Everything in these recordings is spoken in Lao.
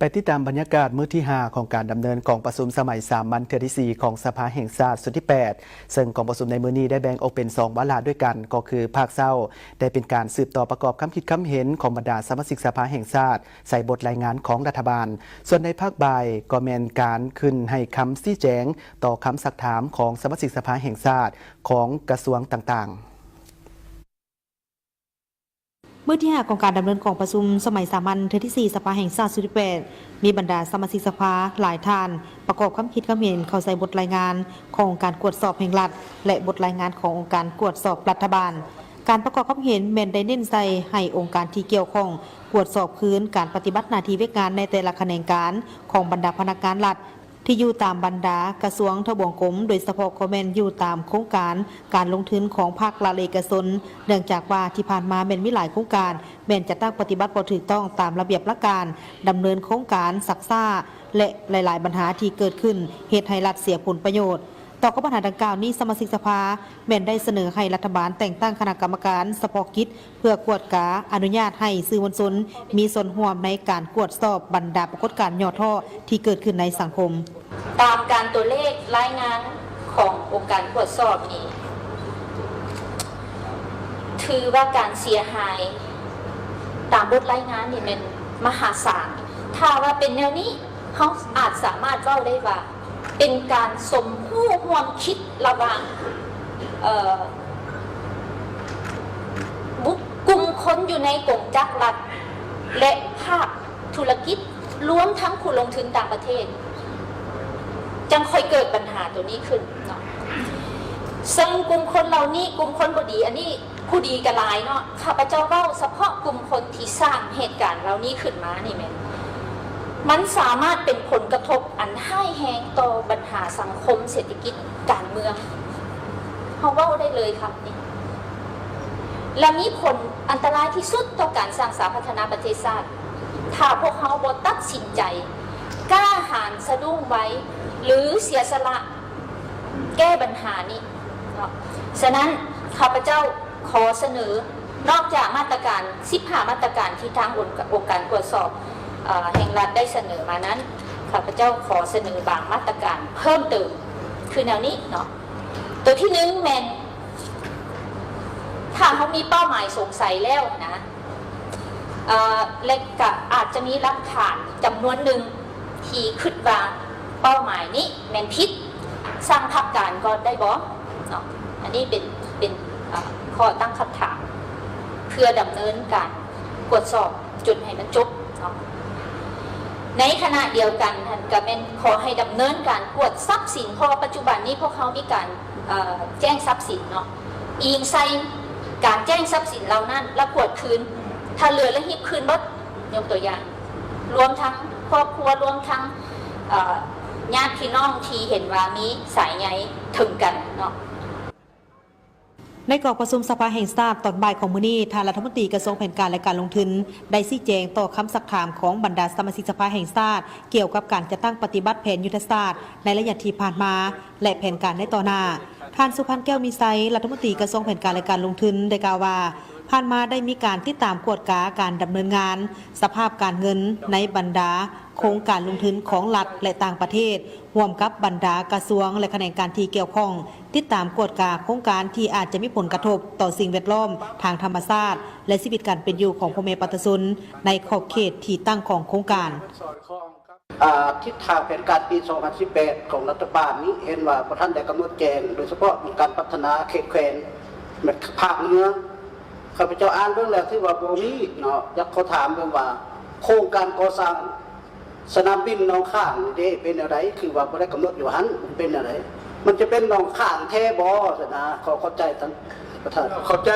ໄປຕິດຕາມບັນຍາກາດມື້ທີຫ້າຂອງການດຳເນີນກອງປະຊຸມສະໄໝສາມັນເທື່ອທີສີ່ຂອງສະພາແຫ່ງຊາດຊຸດທີແປດ ເຊິ່ງກອງປະຊຸມໃນມື້ນີ້ໄດ້ແບ່ງອອກເປັນສອງວາລະດ້ວຍກັນ ກໍຄືພາກເຊົ້າໄດ້ເປັນການສືບຕໍ່ປະກອບຄຳຄິດຄຳເຫັນຂອງບັນດາສະມາຊິກສະພາແຫ່ງຊາດໃສ່ບົດລາຍງານຂອງລັດຖະບານ, ສ່ວນໃນພາກບ່າຍກໍແມ່ນການຂຶ້ນໃຫ້ຄຳຊີ້ແຈງຕໍ່ຄຳຊັກຖາມຂອງສະມາຊິກສະພາແຫ່ງຊາດຂອງກະຊວງຕ່າງໆ. ມື້ທີຫ້າຂອງການດຳເນີນກອງປະຊຸມສະໄໝສາມັນເທື່ອທີສີ່ສະພາແຫ່ງຊາດຊຸດທີແປດ ມີບັນດາສະມາຊິກສະພາຫຼາຍທ່ານປະກອບຄຳຄິດຄຳເຫັນເຂົ້າໃສ່ບົດລາຍງານຂອງອົງການກວດສອບແຫ່ງລັດ ແລະ ບົດລາຍງານຂອງອົງການກວດສອບລັດຖະບານ. ການປະກອບຄຳເຫັນແມ່ນໄດ້ເນັ້ນໃສ່ໃຫ້ອົງການທີ່ກ່ຽວຂ້ອງກວດສອບຄືນການປະຕິບັດໜ້າທີ່ວຽກງານໃນແຕ່ລະຂະແໜງການຂອງບັນດາພະນັກງານລັດ ທີ່ຢູ່ຕາມບັນດາກະຊວງທະບວງກົມ, ໂດຍສະເພາະກໍແມ່ນຢູ່ຕາມໂຄງການການລົງທຶນຂອງພາກລັດ ແລະ ເອກະຊົນ, ເນື່ອງຈາກວ່າທີ່ຜ່ານມາແມ່ນມີຫຼາຍໂຄງການແມ່ນຈັດຕັ້ງປະຕິບັດບໍ່ຖືກຕ້ອງຕາມລະບຽບຫຼັກການດຳເນີນໂຄງການ, ຊັກຊ້າ ແລະ ຫຼາຍໆບັນຫາທີ່ເກີດຂຶ້ນ ເຮັດໃຫ້ລັດເສຍຜົນປະໂຫຍດ. ຕໍ່ກັບບັນຫາດັ່ງກ່າວນີ້, ສະມາຊິກສະພາແມ່ນໄດ້ສະເໜີໃຫ້ລັດຖະບານແຕ່ງຕັ້ງຄະນະກຳມະການສະເພາະກິດ ເພື່ອກວດກາອະນຸຍາດໃຫ້ສື່ມວນຊົນມີສ່ວນຮ່ວມໃນການກວດສອບບັນດາປາກົດການຫຍໍ້ທໍ້ທີ່ເກີດຂຶ້ນໃນສັງຄົມ. ຕາມການຕົວເລກລາຍງານຂອງອົງການກວດສອບນີ້ ຖືວ່າການເສຍຫາຍຕາມບົດລາຍງານນີ້ແມ່ນມະຫາສານ. ຖ້າວ່າເປັນແນວນີ້ ເຮົາອາດສາມາດເວົ້າໄດ້ວ່າ ເປັນການສົມຮູ້ຮ່ວມຄິດລະຫວ່າງ ເອີ ບຸກ ກຸ່ມຄົນຢູ່ໃນກົງຈັກລັດ ແລະ ພາກທຸລະກິດ ລວມທັງຜູ້ລົງທຶນຕ່າງປະເທດ ຈັ່ງຄ່ອຍເກີດບັນຫາໂຕນີ້ຂຶ້ນເນາະ. ເຊິ່ງກຸ່ມຄົນເຫຼົ່ານີ້ ກຸ່ມຄົນບໍ່ດີ ອັນນີ້ ຜູ້ດີກໍຫຼາຍເນາະ, ຂ້າພະເຈົ້າເວົ້າສະເພາະກຸ່ມຄົນທີ່ສ້າງເຫດການເຫຼົ່ານີ້ຂຶ້ນມານີ້ແມ່ນ ມັນສາມາດເປັນຜົນກະທົບອັນຮ້າຍແຮງຕໍ່ບັນຫາສັງຄົມເສດຖະກິດການເມືອງ. ເຮົາເວົ້າໄດ້ເລີຍຄຳນີ້ ແລະ ມີຜົນອັນຕະລາຍທີ່ສຸດຕໍ່ການສ້າງສາພັດທະນາປະເທດຊາດ ຖ້າພວກເຮົາບໍ່ຕັດສິນໃຈ ກ້າຫານ ສະດຸ້ງໄວ ຫຼື ເສຍສະຫຼະ ແກ້ບັນຫານີ້ເນາະ. ສະນັ້ນ ຂ້າພະເຈົ້າຂໍສະເໜີ ນອກຈາກມາດຕະການສິບຫ້າມາດຕະການທີ່ທາງອົງ ອົງການກວດສອບ ເອີ ແຫ່ງລັດໄດ້ສະເໜີມານັ້ນ, ຂ້າພະເຈົ້າຂໍສະເໜີບາງມາດຕະການເພີ່ມເຕີມ ຄືແນວນີ້ເນາະ. ໂຕທີໜຶ່ງແມ່ນ ຖ້າເຮົາມີເປົ້າໝາຍສົງໄສແລ້ວນະ ເອີ ແລະ ກະອາດຈະມີຫຼັກຖານຈຳນວນໜຶ່ງທີ່ຄິດວ່າເປົ້າໝາຍນີ້ແມ່ນຜິດ, ສັ່ງພັກການກ່ອນໄດ້ບໍ່ເນາະ? ອັນນີ້ເປັນ ເປັນ ເອີ ຂໍ້ຕັ້ງຄຳຖາມ ເພື່ອດຳເນີນການກວດສອບຈົນໃຫ້ມັນຈົບເນາະ. ໃນຂະນະດຽວກັນຫັ້ນ ກະແມ່ນຂໍໃຫ້ດຳເນີນການກວດຊັບສິນ, ເພາະວ່າປັດຈຸບັນນີ້ພວກເຮົາມີການ ເອີ ແຈ້ງຊັບສິນເນາະ, ອີງໃສ່ການແຈ້ງຊັບສິນເຫຼົ່ານັ້ນ ແລ້ວກວດຄືນ, ຖ້າເຫຼືອແລ້ວຮີບຄືນເບິດ. ຍົກຕົວຢ່າງ ລວມທັງຄອບຄົວ, ລວມທັງ ເອີ ຍາດພີ່ນ້ອງທີ່ເຫັນວ່າມີສາຍໃຍເຖິງກັນເນາະ. ໃນກອງປະຊຸມສະພາແຫ່ງຊາດຕອນບ່າຍຂອງມື້ນີ້, ທ່ານລັດຖະມົນຕີກະຊວງແຜນການ ແລະ ການລົງທຶນ ໄດ້ຊີ້ແຈງຕໍ່ຄຳຊັກຖາມຂອງບັນດາສະມາຊິກສະພາແຫ່ງຊາດ ກ່ຽວກັບການຈັດຕັ້ງປະຕິບັດແຜນຍຸດທະສາດໃນໄລຍະທີ່ຜ່ານມາ ແລະ ແຜນການໃນຕໍ່ໜ້າ. ທ່ານ ສຸພັນ ແກ້ວມີໄຊ, ລັດຖະມົນຕີກະຊວງແຜນການ ແລະ ການລົງທຶນ ໄດ້ກ່າວວ່າ ຜ່ານມາໄດ້ມີການຕິດຕາມກວດກາການດຳເນີນງານສະພາບການເງິນໃນບັນດາໂຄງການລົງທຶນຂອງລັດ ແລະ ຕ່າງປະເທດ, ຮ່ວມກັບບັນດາກະຊວງ ແລະ ຂະແໜງການທີ່ກ່ຽວຂ້ອງ, ຕິດຕາມກວດກາໂຄງການທີ່ອາດຈະມີຜົນກະທົບຕໍ່ສິ່ງແວດລ້ອມທາງທຳມະຊາດ ແລະ ຊີວິດການເປັນຢູ່ຂອງພໍ່ແມ່ປະຊາຊົນໃນຂອບເຂດທີ່ຕັ້ງຂອງໂຄງການ. ອາ ທິດທາງແຜນການປີສອງພັນສິບແປດຂອງລັດຖະບານນີ້ ເຫັນວ່າບໍ່ທັນໄດ້ກຳນົດແຈ້ງ, ໂດຍສະເພາະການພັດທະນາເຂດແຂວງ ແມ່ນພາກເມືອງ. ຂ້າພະເຈົ້າອ່ານເບິ່ງແລ້ວຖືວ່າບໍ່ມີເນາະ. ຢາກຂໍຖາມເບິ່ງວ່າ ໂຄງການກໍ່ສ້າງສະໜາມບິນໜອງຄ້າງນີ້ເດ້ ເປັນແນວໃດ? ຄືວ່າບໍ່ໄດ້ກຳນົດຢູ່ຫັ້ນ ມັນເປັນແນວໃດ? ມັນຈະເປັນໜອງຄ້າງແທ້ບໍ່? ຊັ້ນນະ. ຂໍຂອບໃຈທ່ານປະທານ. ຂອບໃຈ.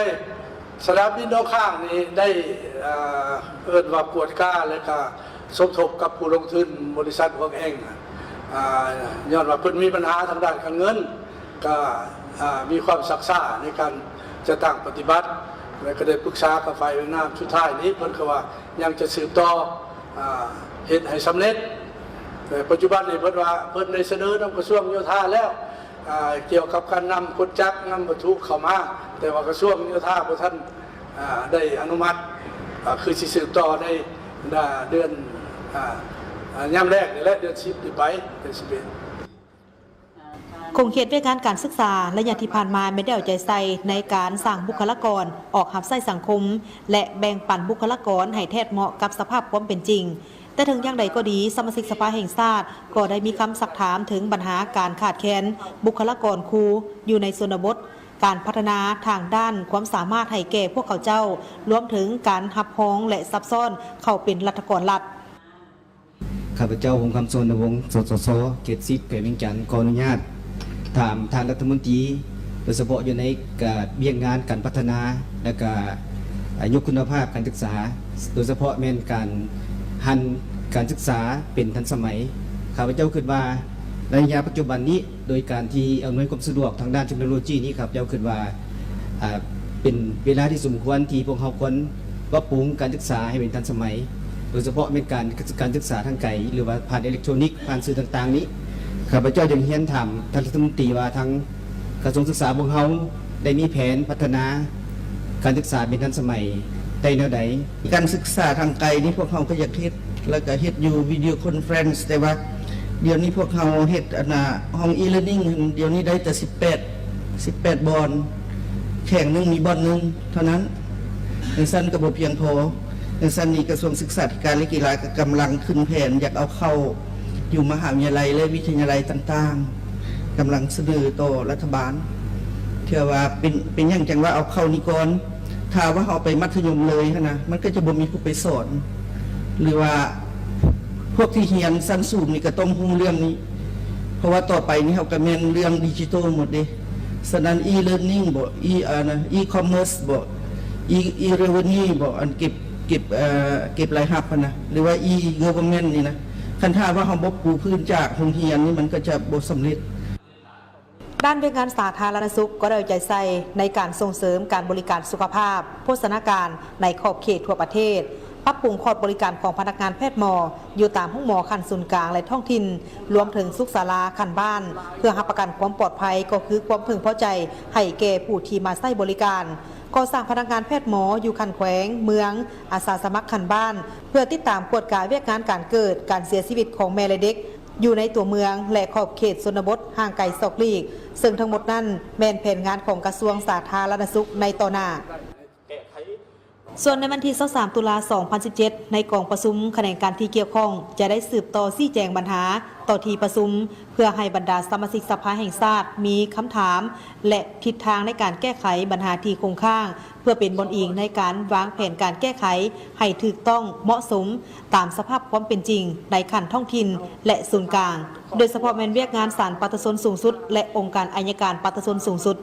ສະໜາມບິນໜອງຄ້າງນີ້ໄດ້ ເອີ ເອີ້ນວ່າກວດກາ ແລະ ກະສົມທົບກັບຜູ້ລົງທຶນບໍລິສັດຫວງແອງ ອາ ຍ້ອນວ່າເພິ່ນມີບັນຫາທາງດ້ານການເງິນ, ກະ ອາ ມີຄວາມຊັກຊ້າໃນການຈັດຕັ້ງປະຕິບັດ ແລະ ກະໄດ້ປຶກສາກັບຝ່າຍຫວຽດນາມ. ສຸດທ້າຍນີ້ເພິ່ນກະວ່າຍັງຈະສືບຕໍ່ ອາ ເຮັດໃຫ້ສຳເລັດ. ແຕ່ປັດຈຸບັນນີ້ເພິ່ນວ່າເພິ່ນໄດ້ສະເໜີນຳກະຊວງໂຍທາແລ້ວ ອາ ກ່ຽວກັບການນຳກົນຈັກ ນຳວັດຖຸເຂົ້າມາ, ແຕ່ວ່າກະຊວງໂຍທາບໍ່ທັນ ອາ ໄດ້ອະນຸມັດ, ອາ ຄືຊິສືບຕໍ່ໃນ ອາ ເດືອນ ອາ ຍາມແລກນີ້ແຫຼະ ເດືອນສິບນີ້ໄປ ເດືອນສິບເອັດ. ຂົງເຂດວຽກງານການສຶກສາໄລຍະທີ່ຜ່ານມາແມ່ນໄດ້ເອົາໃຈໃສ່ໃນການສ້າງບຸກຄະລາກອນອອກຮັບໃຊ້ສັງຄົມ ແລະ ແບ່ງປັນບຸກຄະລາກອນໃຫ້ແທດເໝາະກັບສະພາບຄວາມເປັນຈິງ. ແຕ່ເຖິງຢ່າງໃດກໍດີ, ສະມາຊິກສະພາແຫ່ງຊາດກໍໄດ້ມີຄຳຊັກຖາມເຖິງບັນຫາການຂາດແຄນບຸກຄະລາກອນຄູຢູ່ໃນຊົນນະບົດ, ການພັດທະນາທາງດ້ານຄວາມສາມາດໃຫ້ແກ່ພວກເຂົາເຈົ້າ, ລວມເຖິງການຮັບຮອງ ແລະ ສັບຊ້ອນເຂົ້າເປັນລັດຖະກອນລັດ. ຂ້າພະເຈົ້າ ຫົງຄຳ ສະຫວັນນະວົງ ສສຊ ເຂດສິບ ແຂວງວຽງຈັນ ຂໍອະນຸຍາດຖາມທ່ານລັດຖະມົນຕີ ໂດຍສະເພາະຢູ່ໃນການວຽກງານການພັດທະນາ ແລະ ກະ ອາ ຍົກຄຸນນະພາບການສຶກສາ, ໂດຍສະເພາະແມ່ນການຫັນການສຶກສາເປັນທັນສະໄໝ. ຂ້າພະເຈົ້າຄິດວ່າໃນໄລຍະປັດຈຸບັນນີ້ ໂດຍການທີ່ອຳນວຍຄວາມສະດວກທາງດ້ານເທັກໂນໂລຈີນີ້ ຂ້າພະເຈົ້າຄິດວ່າ ອາ ເປັນເວລາທີ່ສົມຄວນທີ່ພວກເຮົາຄວນປັບປຸງການສຶກສາໃຫ້ເປັນທັນສະໄໝ, ໂດຍສະເພາະແມ່ນການ ການສຶກສາທາງໄກ ຫຼືວ່າຜ່ານອີເລັກໂທຣນິກ, ຜ່ານສື່ຕ່າງໆນີ້. ຂ້າພະເຈົ້າຢາກຮຽນຖາມທ່ານລັດຖະມົນຕີວ່າ ທາງກະຊວງສຶກສາພວກເຮົາໄດ້ມີແຜນພັດທະນາການສຶກສາເປັນທັນສະໄໝໄດ້ແນວໃດ? ການສຶກສາທາງໄກນີ້ພວກເຮົາກໍຢາກເຮັດ ແລ້ວກໍເຮັດຢູ່ວິດີໂອຄອນເຟີເຣັນ ແຕ່ວ່າດຽວນີ້ພວກເຮົາເຮັດອັນນ່າ ຫ້ອງອີເລີນນິງ ດຽວນີ້ໄດ້ແຕ່ສິບແປດ ສິບແປດບ່ອນ ແຂວງໜຶ່ງມີບ່ອນໜຶ່ງເທົ່ານັ້ນ, ຈັ່ງຊັ້ນກໍບໍ່ພຽງພໍ. ຈັ່ງຊັ້ນນີ້ກະຊວງສຶກສາທິການ ແລະ ກິລາກໍກຳລັງຂຶ້ນແຜນຢາກເອົາເຂົ້າຢູ່ມະຫາວິທະຍາໄລ ແລະ ວິທະຍາໄລຕ່າງໆ, ກຳລັງສະເໜີຕໍ່ລັດຖະບານ ເທື່ອວ່າເປັນ ເປັນຫຍັງຈັ່ງວ່າເອົາເຂົ້ານີ້ກ່ອນ. ຖ້າວ່າເຮົາໄປມັດທະຍົມເລີຍຫັ້ນນະ ມັນກໍຈະບໍ່ມີຜູ້ໄປສອນ ຫຼືວ່າພວກທີ່ຮຽນຊັ້ນສູງນີ້ກໍຕ້ອງຮູ້ເລື່ອງນີ້ ເພາະວ່າຕໍ່ໄປນີ້ເຮົາກໍແມ່ນເລື່ອງດິຈິຕອລໝົດເດ້. ສະນັ້ນ ອີເລີນນິງບໍ ອີ ອັນນະ ອີຄອມເມີສບໍ ອີ ອີເຣເວນິວບໍ ອັນເກັບ ເກັບ ເອີ ເກັບລາຍຮັບຫັ້ນນະ ຫຼືວ່າອີເກັບເວີນເມັນນີ້ນະ, ຄັນຖ້າວ່າເຮົາບໍ່ປູພື້ນຈາກໂຮງຮຽນນີ້ ມັນກໍຈະບໍ່ສຳເລັດ. ດ້ານວຽກງານສາທາລະນະສຸກກໍໄດ້ເອົາໃຈໃສ່ໃນການສົ່ງເສີມການບໍລິການສຸຂະພາບ, ໂພຊະນາການໃນຂອບເຂດທົ່ວປະເທດ, ປັບປຸງຄອດບໍລິການຂອງພະນັກງານແພດໝໍຢູ່ຕາມໂຮງໝໍຂັ້ນສູນກາງ ແລະ ທ້ອງຖິ່ນ, ລວມເຖິງສຸກສາລາຂັ້ນບ້ານ ເພື່ອຮັບປະກັນຄວາມປອດໄພ ກໍຄືຄວາມເພິ່ງພໍໃຈໃຫ້ແກ່ຜູ້ທີ່ມາໃຊ້ບໍລິການ, ກໍ່ສ້າງພະນັກງານແພດໝໍຢູ່ຂັ້ນແຂວງ, ເມືອງ, ອາສາສະໝັກຂັ້ນບ້ານ ເພື່ອຕິດຕາມກວດກາວຽກງານການເກີດ, ການເສຍຊີວິດຂອງແມ່ ແລະ ເດັກ ຢູ່ໃນຕົວເມືອງ ແລະ ຂອບເຂດຊົນນະບົດຫ່າງໄກສອກຫຼີກ, ເຊິ່ງທັງໝົດນັ້ນແມ່ນແຜນງານຂອງກະຊວງສາທາລະນະສຸກໃນຕໍ່ໜ້າ. ສ່ວນໃນວັນທີຊາວສາມ ຕຸລາ ສອງພັນສິບເຈັດ ໃນກອງປະຊຸມຂະແໜງການທີ່ກ່ຽວຂ້ອງຈະໄດ້ສືບຕໍ່ຊີ້ແຈງບັນຫາຕໍ່ທີ່ປະຊຸມ ເພື່ອໃຫ້ບັນດາສະມາຊິກສະພາແຫ່ງຊາດມີຄຳຖາມ ແລະ ທິດທາງໃນການແກ້ໄຂບັນຫາທີ່ຄົງຄ້າງ ເພື່ອເປັນບ່ອນອີງໃນການວາງແຜນການແກ້ໄຂໃຫ້ຖືກຕ້ອງ, ເໝາະສົມ ຕາມສະພາບຄວາມເປັນຈິງໃນຂັ້ນທ້ອງຖິ່ນ ແລະ ສູນກາງ, ໂດຍສະເພາະແມ່ນວຽກງານສານປະຊາຊົນສູງສຸດ ແລະ ອົງການໄອຍະການປະຊາຊົນສູງສຸດ.